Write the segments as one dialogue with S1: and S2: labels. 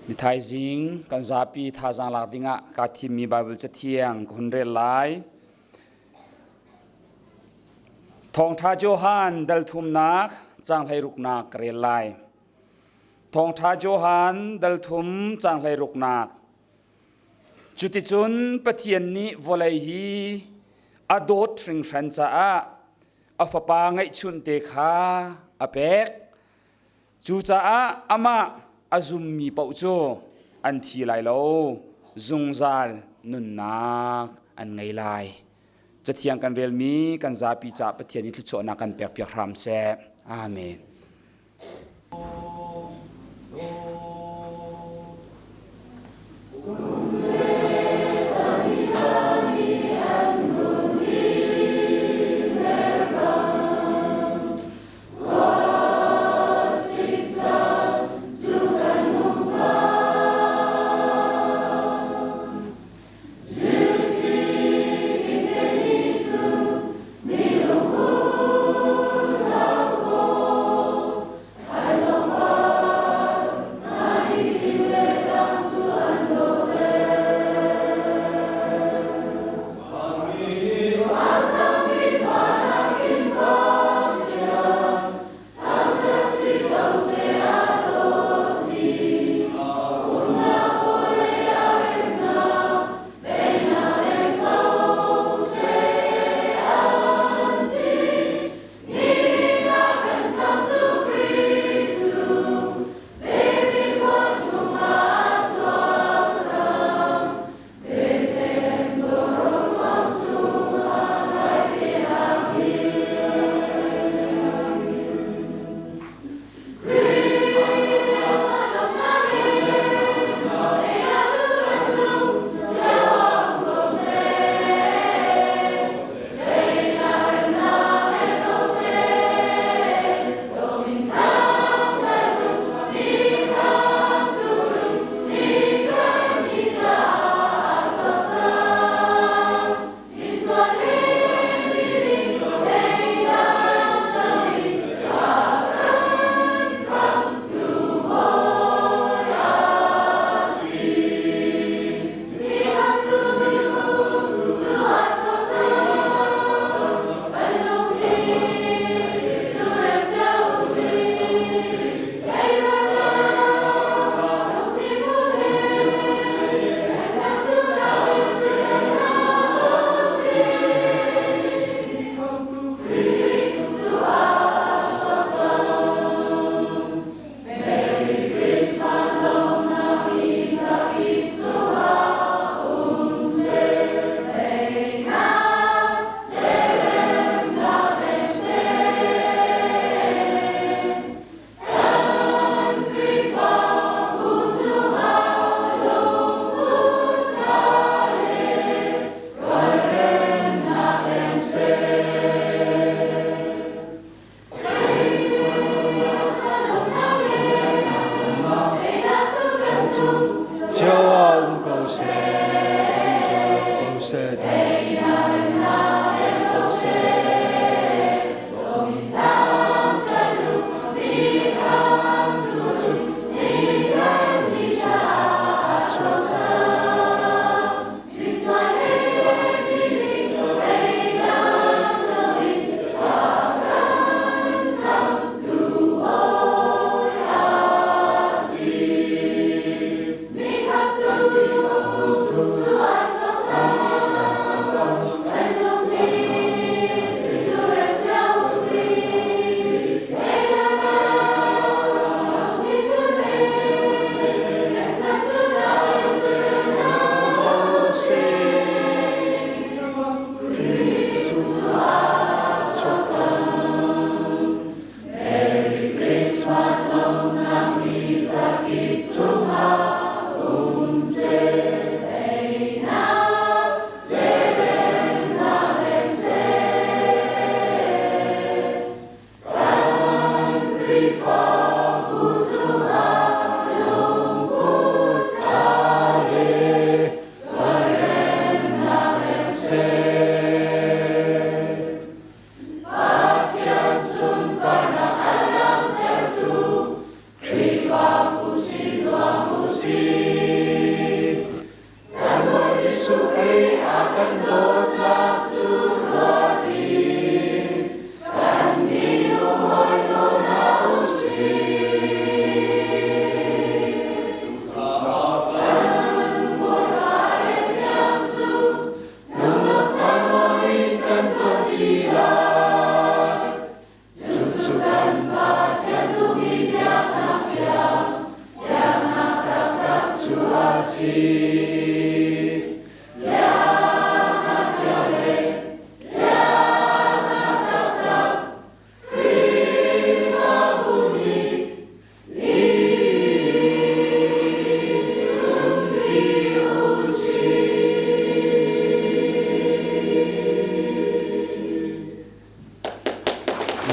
S1: Nithaizing kan zapi thazaang lak dingah kaa thimmi Baibal cathiang ka hun rel lai. Thawngṭha Johan dal thumnak caang hleiruknak ka rel lai. Thawngṭha Johan dal thum caang hleiruknak. Cuticun Pathian nih vawlei hi a dawt hringhran caah a fapa ngeihchunte kha a pek. Cucaah amah a zummi paoh cu an thi lai lo, zungzal nunnak an ngei lai. Cathiang kan relmi kan zapi caah Pathian nih thluachuahnak kan pekpiak hram seh. Amen.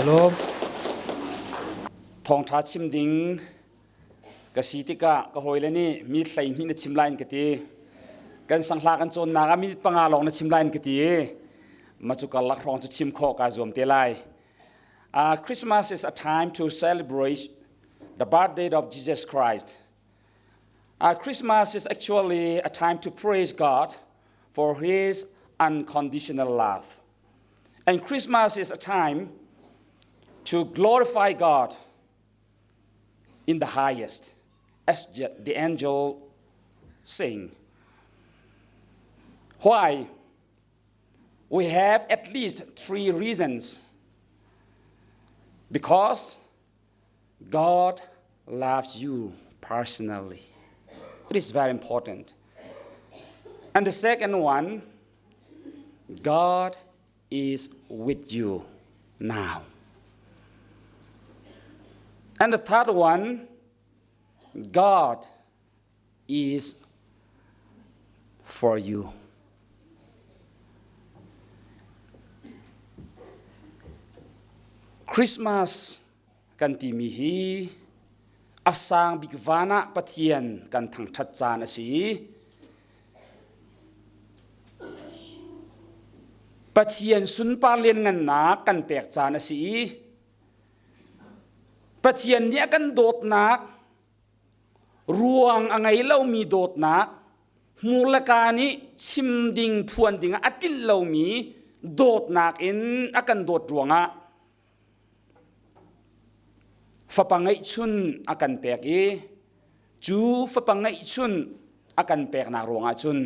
S2: Lawm.
S1: Thawngṭha chim ding ka si tikah ka hawile nih mi 12 na chim lai in ka ti. Kan sanghla kan cawnnak ah minute panga lawng na chim lai in ka ti i ma cu karlak hrawng cu chim khawh kaa zuam te lai. Uh, Christmas is a time to celebrate the birthday of Jesus Christ. Uh, Christmas is actually a time to praise God for His unconditional love. And Christmas is a time to glorify God in the highest, as the angel sing. Why? We have at least three reasons. Because God loves you personally. It is very important. And the second one, God is with you now. And the third one, God is for you. Christmas kan timi hi a sang bik van ah Pathian kan thangṭhat caan a si. Pathian sunpar lianngannak kan pek caan a si. Pathian nih a kan dawtnak ruang a ngei lomi dawtnak hmur le ka nih chim ding phuan ding ah a tlinh lomi dawtnak in a kan dawt ruangah fapa ngeihchun a kan pek i cu fapa ngeihchun a kan peknak ruangah cun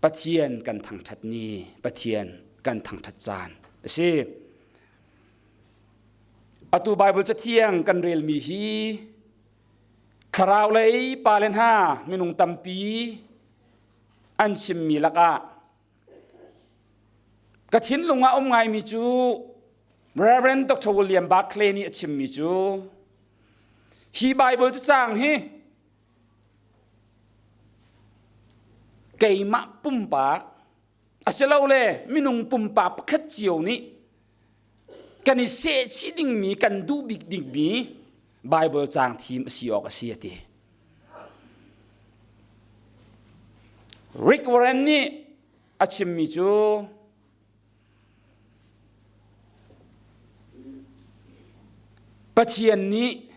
S1: Pathian kan thangṭhat ni Pathian kan thangṭhat caan a si. Atu Baibal Cathiang kan relmi hi thlarau lei pale hna minung tampi an chimmi lakah ka thinlung ah um ngaimi cu Reverend Dr. William Barclay nih a chimmi cu hi Baibal cacang hi keimah pumpak asilole minung pumpak pakhat cio nih kan i sehchih dingmi kan duh bik dingmi Bible caang thim a si awk a si a ti. Rick Warren nih a chimmi cu Pathian nih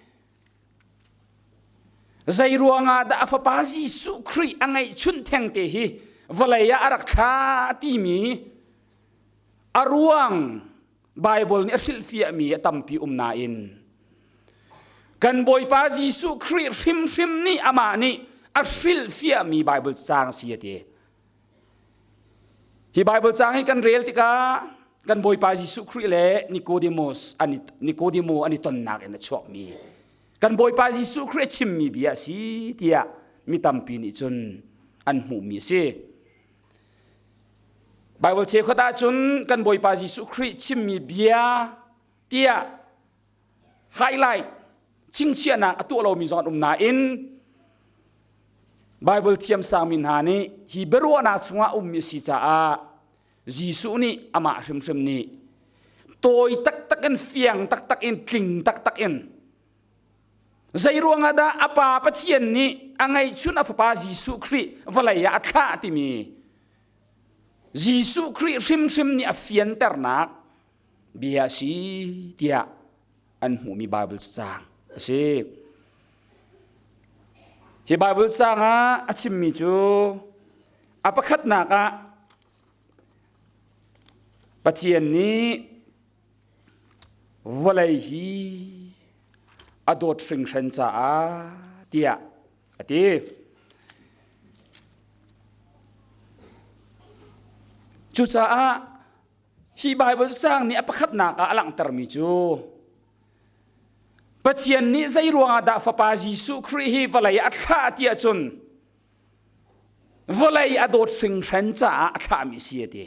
S1: Zei ruangah dah a fapa Jesuh Khrih a ngeihchunh thengte hi vawlei ah a rak thla timi a ruang Baibal nih a hrilhfiahmi a tampi um nain kan Bawipa Jesuh Khrih hrimhrim nih amah nih a hrilhfiahmi Baibal caang si a ti. Hi Baibal caang hi kan rel tikah kan Bawipa Jesuh Khrih le Nicodemus an Nicodemo an i tonnak in a chuakmi kan Bawipa Jesuh Khrih a chimmi bia a si tiah mi tampi nih cun an hmuhmi a si. Baibal cheukhat ahcun kan Bawipa Jesuh Khrih chimmi bia tiah highlight chingchiahnak a tuah lomi zong an um nain Baibal thiamsangmi hna nih hi biaruahnak chungah ummi a si caah Jesuh nih amah hrimhrim nih tawi taktak in fiang taktak in tling taktak in zei ruangah dah a pa Pathian nih a ngeihchun a fapa Jesuh Khrih vawlei ah a thlah timi Jesuh Khrih hrimhrim nih a fianternak bia a si tiah an hmuhmi Baibal caang a si. Hi Baibal caang ah a chimmi cu a pakhatnak ah Pathian nih vawlei hi a dawt hringhran caah tiah a ti. Cucaah Hi Baibal caang nih a pakhatnak ah a langhtermi cu Pathian nih zei ruangah dah Fapa Jesuh Khrih hi vawlei a thlah ti ahcun vawlei a dawt hringhran caah a thlahmi si a ti.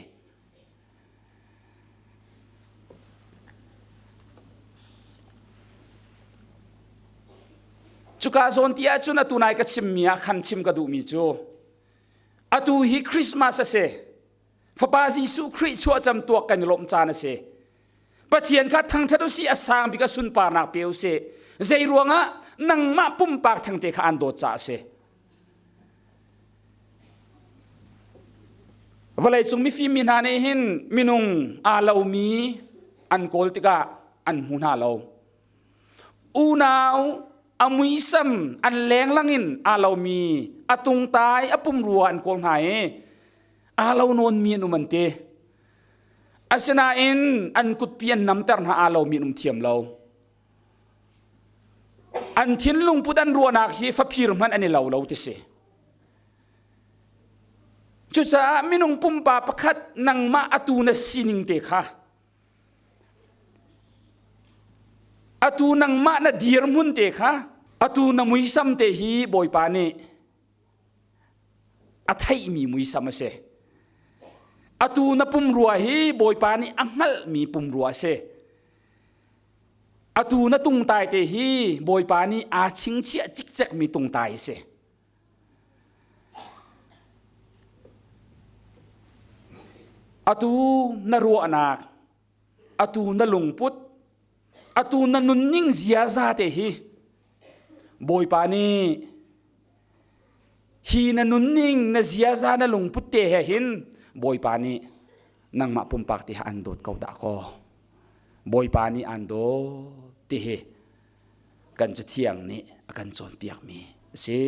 S1: Cuka zawn ti ahcun atu nai ka chimmi ah khan chim ka duhmi cu atu hi Christmas a si. Fapa Jesuh Khrih chuahcam tuak kan i lawmh caan a si. Pathian kha thangṭhat u sih, a sang bik a sunparnak pe u sih. Zei ruangah nangmah pumpak thengte kha an dawt caah a si. Vawleicung mifim mi hna nih hin minung aa lomi an kawl tikah an hmu hna lo. Unau a muisam an lenglang in aa lomi a tungtai a pumrua an kawl hna i aa lo nawnmi an um an ti. Asinain an kutpi an namter hna aa lomi an um thiam lo. An thinlung put an ruahnak hi faphir hmanh an i lo lo ti si. Cucaah minung pumpa pakhat nangmah atu na sining te kha atu nangmah na dirhmun te kha atu na muisam te hi Bawipa nih a theihmi muisam a si. Atu na pumrua hi Bawipa nih a hngalhmi pumrua a si. Atu na tungtai te hi Bawipa nih aa chingchiah cikcekmi tungtai a si. Atu na ruahnak, atu na lungput, atu na nunning ziaza te hi Bawipa nih hi na nunning, na ziaza, na lungput te he hin Bawipa nih nangmah pumpak ti an dawt ko dah kaw. Bawipa nih an dawt ti hi kan Cathiang nih a kan cawnpiakmi a si.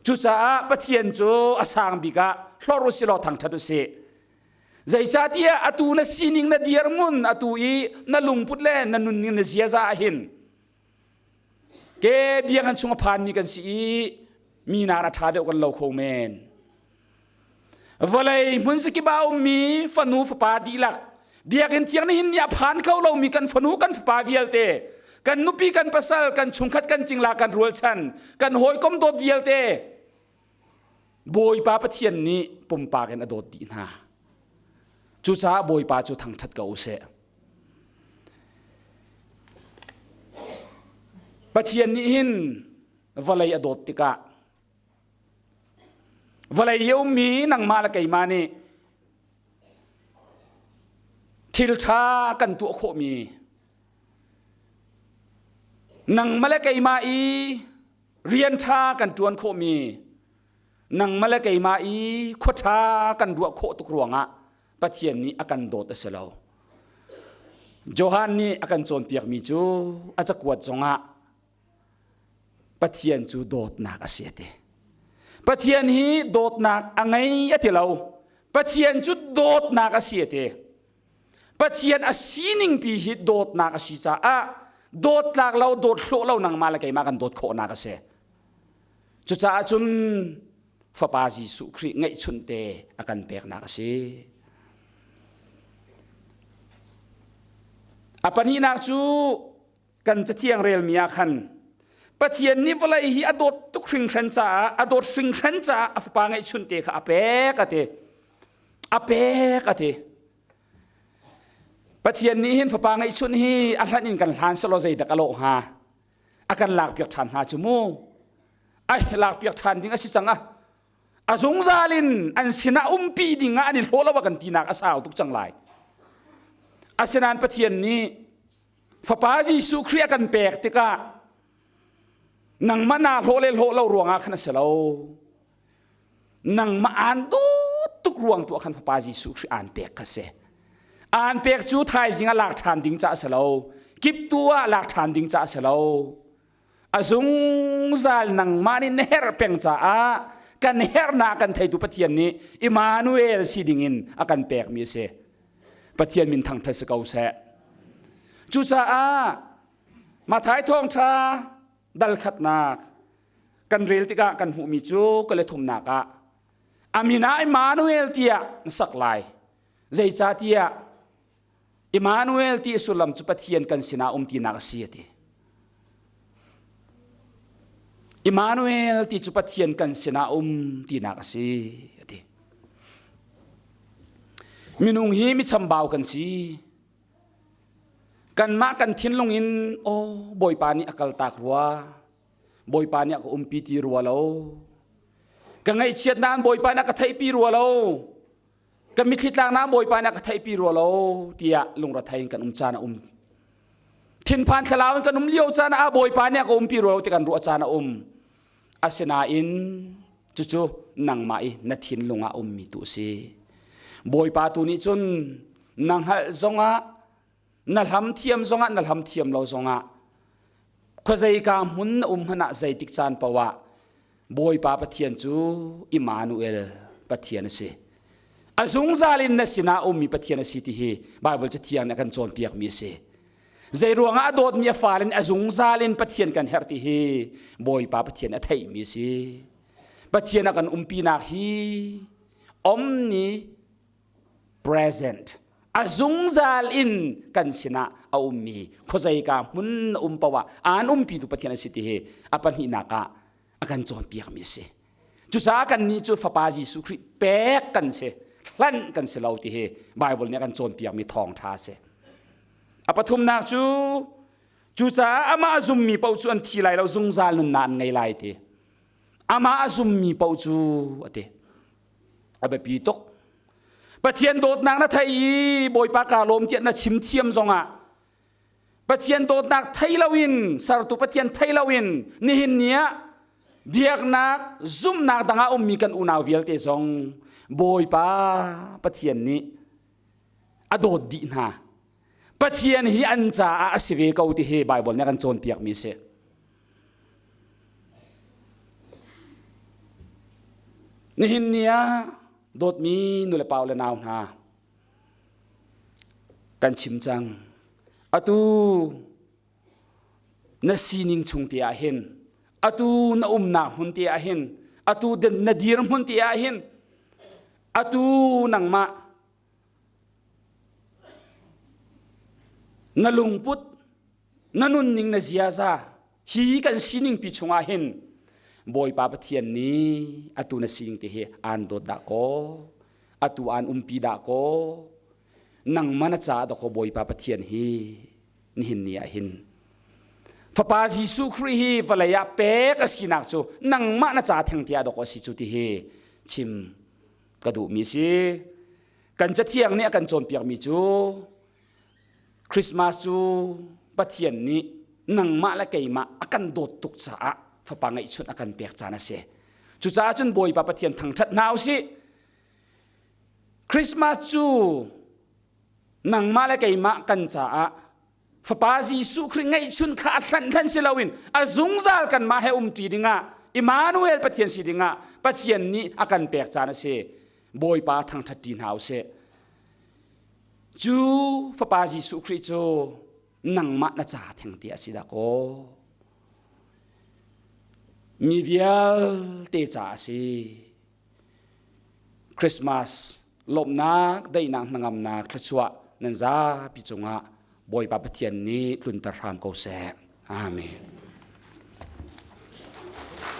S1: Cucaah Pathian cu a sang bik ah hlorh u silaw thangṭhat u sih. Zeicahtiah atu na sining na dirhmun atu i na lungput le na nunning na ziaza ah hin ke biakinn chung a phanmi kan si i mi nakin a ṭha deuh kan lo kho men. Vawlei hmun zakip ah a ummi fanu fapa dihlak biakinn thiang nihin ni a phan kho lomi kan fanu kan fapa vialte kan nupi kan pasal kan chungkhat kan cingla kan rualchan kan hawikom dawt vialte Bawipa Pathian nih pumpak in a dawt dih hna. Cucaah Bawipa cu thangṭhat ko usih. Pathian nih hin vawlei a dawt tikah Vawlei i a ummi nangmah le keimah nih thil ṭha kan tuah khawhmi nangmah le keimah i rian ṭha kan ṭuan khawhmi nangmah le keimah i khua ṭha kan ruah khawh tuk ruangah Pathian nih a kan dawt a si lo. Johan nih a kan cawnpiakmi cu a cakuat zongah Pathian cu dawtnak a si a ti. Pathian hi dawtnak a ngei a ti lo. Pathian cu dawtnak a si a ti. Pathian a sining pi hi dawtnak a si caah dawt tlak lo dawt hlawh lo nangmah le keimah kan dawt khawhnak a si. Cucaah cun Fapa Jesuh Khrih ngeihchunh te a kan peknak a si. A pahnihnak cu kan cathiang relmi ah khan Pathian nih vawlei hi a dawt tuk hringhran caah a dawt hringhran caah a fapa ngeihchun te kha a pek a ti a pek a ti Pathian nih hin fapa ngeihchun hi a hlan in kan hlan selaw zeidak a lawh hnga a kan lakpiak ṭhan hnga cu mu ai lakpiak ṭhan ding a si cang ah a zungzal in an sinah umpi ding ah an i hlawh lo a kan tinak a sau tuk cang lai asinain Pathian nih Fapa Jesuh Khrih a kan pek tikah nangmah naa hlawh le hlawh lo ruangah khan a si lo. Nangmah aan dawt tuk ruang tu ah khan Fapa Jesuh Khrih aan pek kha si. Aan pek cu thaizing ah lak ṭhan ding ca a si lo. Kiptu ah lak ṭhan ding ca a si lo. A zungzal nangmah nih na herh peng caah kan herhnak kan theitu Pathian nih Immanuel si dingin a kan pekmi a si. Pathian min thangṭhat si ko seh. Cucaah Matthai thawngṭha dal khatnak kan rel tikah kan hmuhmi cu ka le thumnak ah a min ah Immanuel tiah na sak lai. Zeicahtiah Immanuel ti sullam cu Pathian kan sinah um tinak a si a ti. Immanuel ti cu Pathian kan sinah um tinak a si a ti. Minung hi mi chambau kan si. Kanmah kan thinlung in aw Bawipa nih a kaltak rua. Bawipa nih a ka umpi ti rua lo. Ka ngaihchiat nain Bawipa nih a ka theihpi rua lo. Kan mitthli tlaknak Bawipa nih a ka theihpi rua lo tiah lungrethei in kan um caan a um. Thinphan thlalau in kan um lio caan ah Bawipa nih a ka umpi rua lo ti kan ruah caan a um. Asinain cucu nangmah i na thinlung ah ummi tu a si. Bawipa tu nih cun na hngalh zongah na hlam thiam zongah na hlam thiam lo zongah khuazeika hmun na um hmanh ah zeitik caan paoh ah Bawipa Pathian cu Immanuel Pathian a si. A zungzal in na sinah ummi Pathian a si ti hi Baibal Cathiang nih a kan cawnpiakmi a si. Zei ruangah a dawtmi a fale nih a zungzal in Pathian kan herh ti hi Bawipa Pathian a theihmi a si. Pathian a kan umpinak hi omni present a zungzal in kan sinah a ummi khuazeika hmun na um poah aan umpitu Pathian a si ti hi a pahnihnak ah a kan cawnpiakmi a si. Cucaah kannih cu Fapa Jesuh Khrih pek kan si, hlanh kan si lo ti hi Baibal nih a kan cawnpiakmi thawngṭha a si. A pathumnak cu cucaah amah a zummi paoh cu an thi lai lo zungzal nunnak an ngei lai ti. Amah a zummi paoh cu a ti. A biapi tuk. Pathian dawtnak na thei i Bawipa kaa lawm tiah na chim thiam zongah Pathian dawtnak thei loin sertu Pathian thei loin nihin ni ah biaknak zumhnak dang ah ummi kan unau vialte zong Bawipa Pathian nih a dawt dih hna. Pathian hi an caah a si ve ko ti hi Baibal nih a kan cawnpiakmi a si. Nihin ni ah dawtmi nulepa le nau hna kan chim cang. Atu na sining chung te ah hin atu na umnak hmun te ah hin atu na dirhmun te ah hin atu nangmah na lungput na nunning na ziaza hi kan sining pi chungah hin Bawipa Pathian nih atu na sining te hi aan dawt dah kaw atu aan umpi dah kaw nangmah na caah dakaw Bawipa Pathian hi nihin ni ah hin Fapa Jesuh Khrih hi vawlei ah pek a sinak cu nangmah na ca theng tiah dakaw a si cu ti hi chim ka duhmi si. Kan cathiang nih a kan cawnpiakmi cu Christmas cu Pathian nih nangmah le keimah a kan dawt tuk caah fapa ngeihchunh a kan pek caan a si. Cucaah cun Bawipa Pathian thangṭhat hna usih. Christmas cu nangmah le keimah kan caah Fapa Jesuh Khrih ngeihchun kha a hlanh hlan si loin a zungzal kanmah he umṭi dingah Immanuel Pathian si dingah Pathian nih a kan pek caan a si. Bawipa thangṭhat ṭi hna usih. Cu Fapa Jesuh Khrih cu nangmah na ca theng ti a si dah kaw. Mi vialte ca a si. Christmas lawmhnak, daihnak, hnangamnak, thluachuah nan zapi cungah Bawipa Pathian nih tlunter hram ko seh. Amen.